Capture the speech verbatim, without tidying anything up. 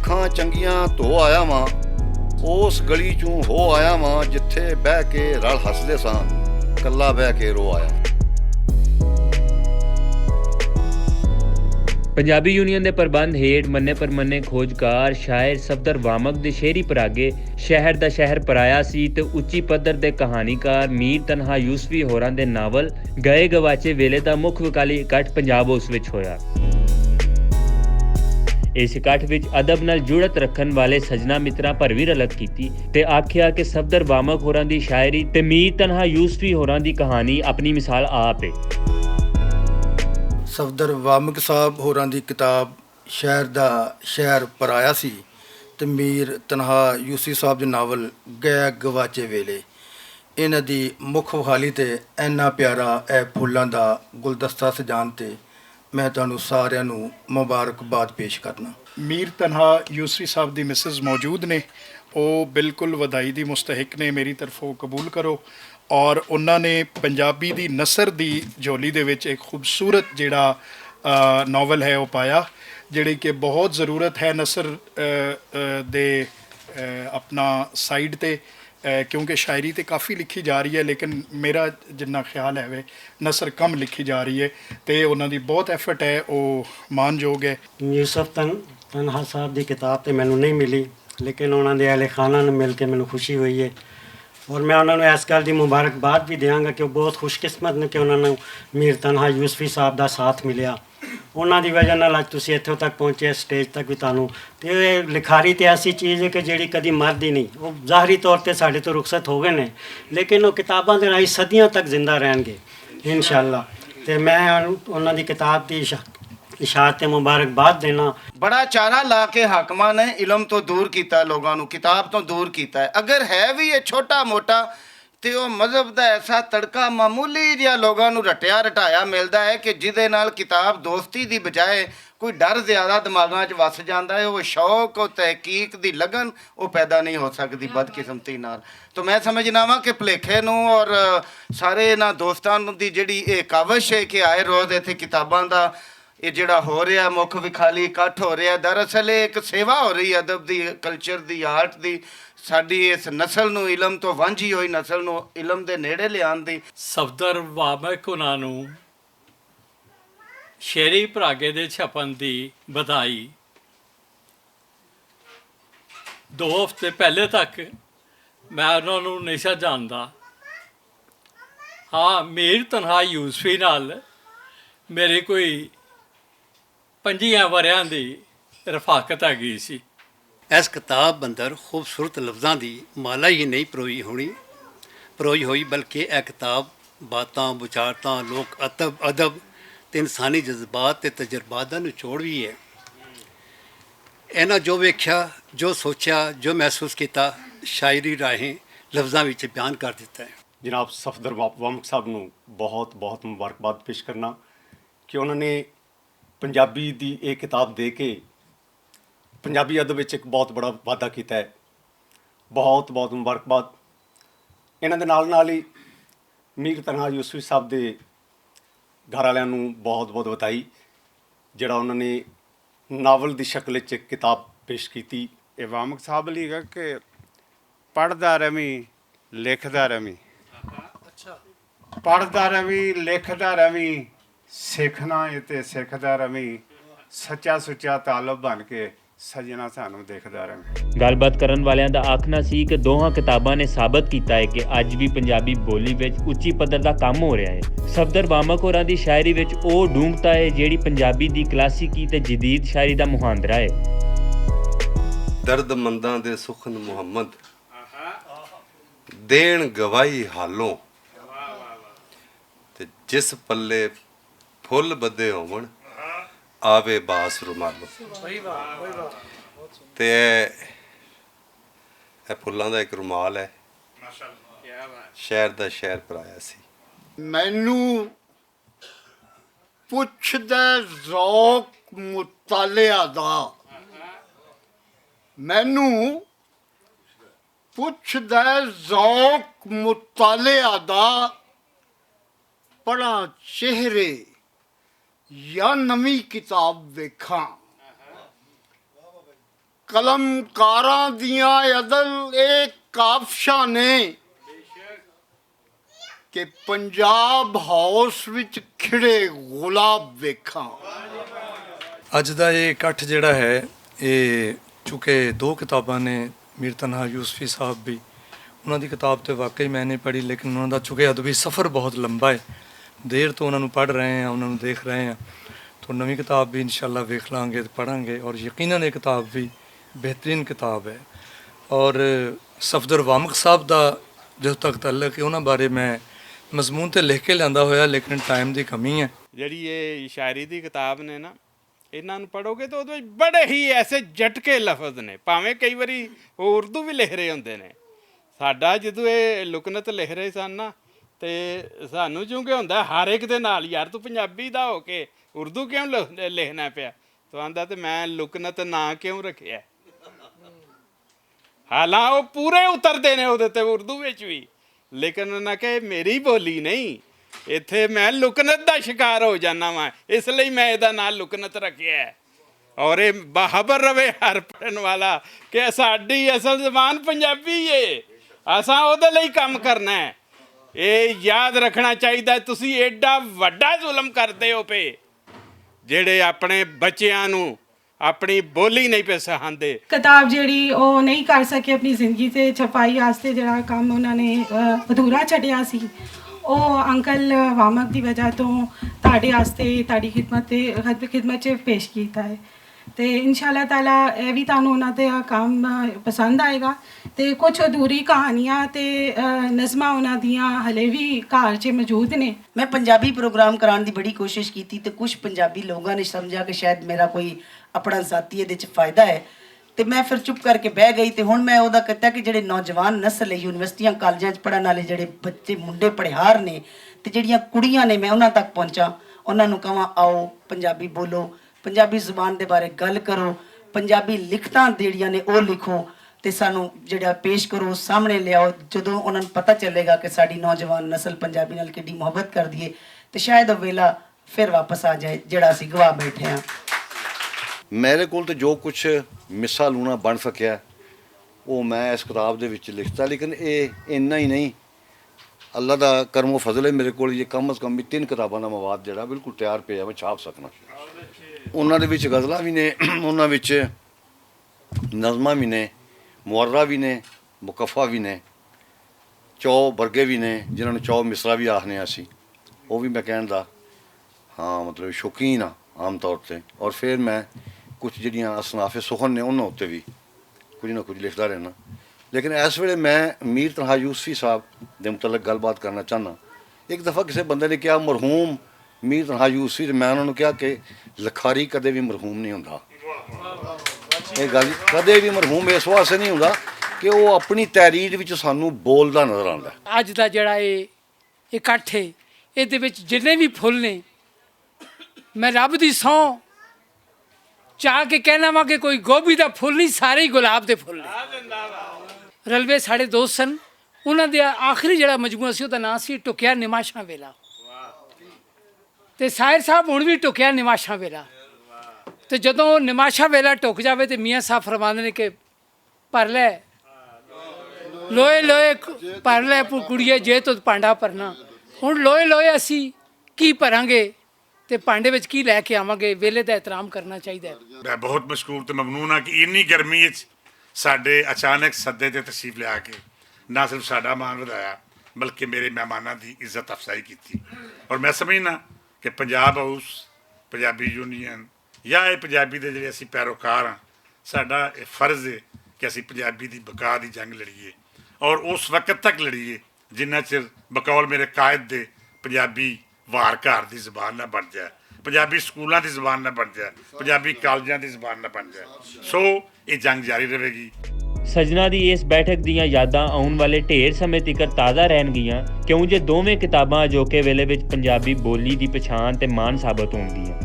اکھاں چنگیاں دھو آیا واں، اس گلی چوں ہو آیا واں، جتھے بہہ کے رل ہسدے ساں، کلا بہہ کے رو آیا۔ پنجابی یونین دے پربند ہیٹھ منے پرمنے کھوجکار شاعر صفدر وامک دے شہری پراگے شہر دا شہر پرایا سی تے اچی پدر دے کہانیکار میر تنہا یوسفی ہوراں دے ناول گئے گواچے ویلے دا مکھ وکالی اکٹھ پنجاب ہاؤس وچ ہویا۔ اس اکٹھ وچ ادب نال جڑت رکھن والے سجنا متراں پر وی رلت کیتی تے آکھیا کہ صفدر وامک ہوراں دی شاعری تے میر تنہا یوسفی ہوراں دی کہانی اپنی مثال آپ ہے۔ صفدر وامک صاحب ہوراں دی کتاب شہر دا شہر پرایا سی تے میر تنہا یوسفی صاحب دے ناول گئے گواچے ویلے، انہاں دی مکھ وخالی تے اینا پیارا اے پھلاں دا گلدستہ سجان تے میں تانوں ساریاں نوں مبارکباد پیش کرنا۔ میر تنہا یوسفی صاحب دی مسز موجود نے، او بالکل ودائی دی مستحق نے، میری طرفوں قبول کرو۔ اور انہاں نے پنجابی دی نثر دی جھولی دے وچ ایک خوبصورت جیڑا ناول ہے وہ پایا، جیڑی کہ بہت ضرورت ہے نثر دے اپنا سائیڈ تے، کیونکہ شاعری تے کافی لکھی جا رہی ہے لیکن میرا جنہ خیال ہے وہ نثر کم لکھی جا رہی ہے، تے انہاں دی بہت ایفٹ ہے، وہ مان جوگ ہے۔ یوسف تنہا صاحب دی کتاب تے مینوں نہیں ملی، لیکن انہاں دے اہل خانہ نوں مل کے مینوں خوشی ہوئی ہے۔ اور میں انہاں نوں اس گل دی مبارکباد بھی دیاں گا کہ وہ بہت خوش قسمت نے کہ انہاں نوں میر تنہا یوسفی صاحب دا ساتھ ملیا۔ انہاں دی وجہ نال اج تسی ایتھوں تک پہنچے، سٹیج تک بھی تانوں۔ تے لکھاری تے ایسی چیز ہے کہ جیڑی کدی مردی نہیں، وہ ظاہری طور تے ساڈے تو رخصت ہو گئے نے، لیکن وہ کتاباں دے راہیں صدیاں تک زندہ رہن گے انشاءاللہ۔ تے میں انہاں دی کتاب دی اشاعت تے مبارکباد دینا۔ بڑا چارہ لا کے حاکماں نے علم تو دور کیتا، لوگاں نوں کتاب تو دور کیتا ہے۔ اگر ہے بھی یہ چھوٹا موٹا تے او مذہب دا ایسا تڑکا معمولی جہاں لوگاں نوں رٹیا رٹایا ملدا ہے کہ جدے نال کتاب دوستی دی بجائے کوئی ڈر زیادہ دماغاں 'چ وس جاندا ہے، او شوق، او تحقیق دی لگن، او پیدا نہیں ہو سکدی بدقسمتی نال۔ تو میں سمجھنا واں کہ بھلیکھے نوں اور سارے انہاں دوستاں نوں دی جڑی اے کاوش ہے کہ آئے روز ایتھے کتاباں دا یہ جڑا ہو رہا ہے، مکھ وکھالی اکٹھ ہو رہا ہے، دراصل یہ ایک سیوا ہو رہی ہے ادب دی، کلچر دی، آرٹ دی۔ ساڈی اس نسل نوں، علم تو وانجھی ہوئی نسل نوں علم دے نیڑے لیان دی۔ صفدر وامک انہاں نوں شعری پراگے دے چھپن دی بدھائی۔ دو ہفتے پہلے تک میں انہاں نوں نیشا جاندا۔ ہاں، میر تنہا یوسفی نال میری کوئی پنجیاں وریاں دی رفاقت آ گئی سی۔ اس کتاب اندر خوبصورت لفظاں دی مالا ہی نہیں پروئی ہونی، پروئی ہوئی، بلکہ اے کتاب باتاں، بچارتاں، لوک ادب، ادب تے انسانی جذبات تے تجربات دا نچوڑ وی ہے۔ انہاں جو ویکھیا، جو سوچیا، جو محسوس کیتا، شاعری راہیں لفظاں وچ بیان کر دتا ہے۔ جناب صفدر وا-، وامک صاحب نوں بہت بہت مبارکباد پیش کرنا کہ انہاں نے پنجابی دی ایک کتاب دے کے پنجابی ادب وچ ایک بہت بڑا وعدہ کیتا ہے۔ بہت بہت مبارکباد۔ انہاں دے نال نال ہی میر تنہا یوسفی صاحب دے گھر والیاں نوں بہت بہت ودھائی، جڑا انہاں نے ناول دی شکل وچ ایک کتاب پیش کیتی۔ اے وامک صاحب لکھا کہ پڑھدا رہویں، لکھدا رہویں۔ پڑھدا رہویں، لکھدا رہویں، سیکھنا اے تے سیکھدا رہویں۔ سچا سچا طالب بن کے سجنا سانوں دیکھدا رہویں۔ گل بات کرن والیاں دا آکھنا سی کہ دوہاں کتاباں نے ثابت کیتا ہے کہ اج وی پنجابی بولی وچ اچی پدر دا کم ہو رہیا ہے۔ صفدر وامک ہوراں دی شاعری وچ او ڈونگتا ہے جیڑی پنجابی دی کلاسیکی تے جدید شاعری دا مہاندرا ہے۔ درد منداں دے سخن محمد دین گواہی حالوں، تے جس پلے پھل بدے ہون آوے باس رومالوں۔ تے اے پھلاں دا ایک رومال ہے۔ شہر دا شہر پرایا سی۔ مینوں پچھدا ذوق مطالعہ دا، مینوں پچھدا ذوق مطالعہ دا، پڑھاں چہرے یا نویں کتاب ویکھاں۔ قلمکاراں دیاں ازل اے کافشاں نے کہ پنجاب ہاؤس وچ کھڑے گلاب ویکھاں۔ اج دا یہ اکٹھ جڑا ہے، یہ چونکہ دو کتاباں نے، میر تنہا یوسفی صاحب بھی، انہاں دی کتاب تے واقعی میں نہیں پڑھی، لیکن انہاں دا چونکہ ادبی سفر بہت لمبا ہے، دیر تو انہاں نوں پڑھ رہے ہیں، انہاں نوں دیکھ رہے ہیں، تو نویں کتاب بھی انشاءاللہ ویکھ لانگے تے پڑھانگے، اور یقیناً یہ کتاب بھی بہترین کتاب ہے۔ اور صفدر وامق صاحب دا جتھوں تک تعلق ہے، انہاں بارے میں مضمون تے لکھ کے لیندا ہویا، لیکن ٹائم دی کمی ہے۔ جڑی یہ شاعری دی کتاب نے نا، انہاں نوں پڑھو گے تے اوہدے وچ بڑے ہی ایسے جھٹکے لفظ نے، پاویں کئی واری او اردو وی لکھ رہے ہوندے نے۔ ساڈا جدوں اے لکنت لکھ رہے سن نا، تے سانوں چونکہ ہوندا ہر اک دے نال، یار توں پنجابی دا ہو کے اردو کیوں لکھنا پیا؟ توں آندا تے میں لکنت ناں کیوں رکھیا؟ حالاں او پورے اتردے نے اوہدے تے اردو وچ وی، لیکن انہاں کہے میری بولی نہیں، اتھے میں لکنت دا شکار ہو جانا واں، اس لئی میں ایہدا ناں لکنت رکھیا ہے۔ اور ایہہ باہبر روے ہر پڑھن والا کہ ساڈی اصل زبان پنجابی ہے، اساں اوہدے لئی کم کرنا ہے۔ ایہہ یاد رکھنا چاہیدا ہے تسی ایڈا وڈا ظلم کردے ہو پے، جیہڑے اپنے بچیاں نوں اپنی بولی نہیں پے سہاندے۔ کتاب جیہڑی او نہیں کر سکے اپنی زندگی تے چھپائی آستے جیہڑا کم انہاں نے ادھورا چھڈیا سی، او انکل وامک دی وجہ توں تہاڈے آستے تہاڈی خدمت تے خدمت چ پیش کیتا ہے۔ تے انشاءاللہ تعالی اے وی تہانوں انہاں دا کم پسند آئے گا۔ تے کچھ ادھوری کہانیاں تے نظماں انہاں دیاں ہلے وی گھر چ موجود نے۔ میں پنجابی پروگرام کران دی بڑی کوشش کیتی تے کچھ پنجابی لوگاں نے سمجھا کہ شاید میرا کوئی اپنا ذاتی ایہدے چ فائدہ ہے۔ تے میں فیر چپ کر کے بہہ گئی تے ہن میں اوہدا کہتا کہ جیہڑے نوجوان نسل ہے، یونیورسٹیاں کالجاں چ پڑھن آلے جیہڑے بچے منڈے پڑھیار نے، تے جیہڑیاں کڑیاں نے، میں انہاں تک پہنچاں، انہاں نوں کہواں آؤ، پنجابی بولو، پنجابی زبان دے بارے گل کرو، پنجابی لکھتاں جیہڑیاں نے او لکھو، تے سانوں جیہڑا پیش کرو، سامنے لیاؤ۔ جدوں انہاں نوں پتہ چلے گا کہ ساڈی نوجوان نسل پنجابی نال کیڈی محبت کردی ہے، تے شاید او ویلا فیر واپس آ جائے جیہڑا اسی گوا بیٹھے ہاں۔ میرے کول تے جو کچھ مسا لونا بن سکیا ہے، او میں اس کتاب دے وچ لکھتا، لیکن اے اینا ہی نہیں۔ اللہ دا کرم و فضل ہے، میرے کول یہ کم از کم بھی تین کتاباں دا مواد جیہڑا بالکل تیار پیا میں چھاپ سکنا۔ انہاں دے وچ غزلاں وی نے، انہاں وچ نظماں وی نے، معرہ وی نے، مقفع وی نے، چو برگے وی نے، جنہاں نوں چو مصرا وی آکھنے آں اسی۔ او وی میں کہن دا ہاں، مطلب شوقین ہاں عام طور تے۔ اور فیر میں کچھ جیہڑیاں اصناف سخن نے انہاں اتے وی کچھ نہ کچھ لکھدا رہنا۔ لیکن ایس ویلے میں میر تنہا یوسفی صاحب دے متعلق گل بات کرنا چاہنا۔ ایک دفعہ کسے بندے نے کہا، مرحوم میر تنہا یوسفی، تے میں انہاں نوں کہا کہ لکھاری کدے وی مرحوم نہیں ہوندا۔ یہ گل کدے وی مرحوم اس واسطے نہیں ہوندا کہ وہ اپنی تحریر وچ سانوں بولدا نظر آندا ہے۔ اج دا جڑا اے اکٹھ اے، ایہدے وچ جنہیں وی پھل نے، میں رب دی سوں چاہ کے کہنا واں کہ کوئی گوبھی دا پھل نہیں، سارے ہی گلاب دے پھل نے۔ رلوے ساڈے دوست سن، انہاں دا آخری جڑا مجموعہ سی، اوہدا ناں سی ٹکیا نماشاں ویلا۔ تے سائر صاحب ہن وی ٹکیا نماشاں ویلا۔ تے جدوں نماشاں ویلا ٹک جاوے تے میاں صاحب فرماندے نے کہ پر لے، لوئے لوئے، پر لے کڑیے جے تد پانڈا پرنا۔ ہن لوئے لوئے اسی کی پرانگے؟ تے پانڈے وچ کی لے کے آواں گے؟ ویلے دا احترام کرنا چاہیدا ہے۔ میں بہت مشکور تے ممنون ہاں کہ اینی گرمی وچ ساڈے اچانک سدے تے تشریف لیا کے نہ صرف ساڈا مان ودھایا، بلکہ میرے مہماناں دی عزت افزائی کیتی۔ اور میں سمجھنا کہ پنجاب ہاؤس، پنجابی یونین یا اے پنجابی دے جڑے اسی پیروکار ہاں، ساڈا اے فرض ہے کہ اسی پنجابی دی بقا دی جنگ لڑیے اور اس وقت تک لڑیے جنہ چر بقول میرے قائد دے پنجابی وار گھر دی زبان نہ بن جائے، پنجابی سکولاں دی زبان نہ بن جائے، پنجابی کالجاں دی زبان نہ بن جائے۔ سو اے جنگ جاری رہے گی۔ سجنا دی اس بیٹھک دیاں یاداں آؤن والے ڈھیر سمیں تیکر تازہ رہن گیاں، کیوں جے دوویں کتاباں اجوکے ویلے وچ پنجابی بولی دی پچھان تے مان ثابت ہون گیاں۔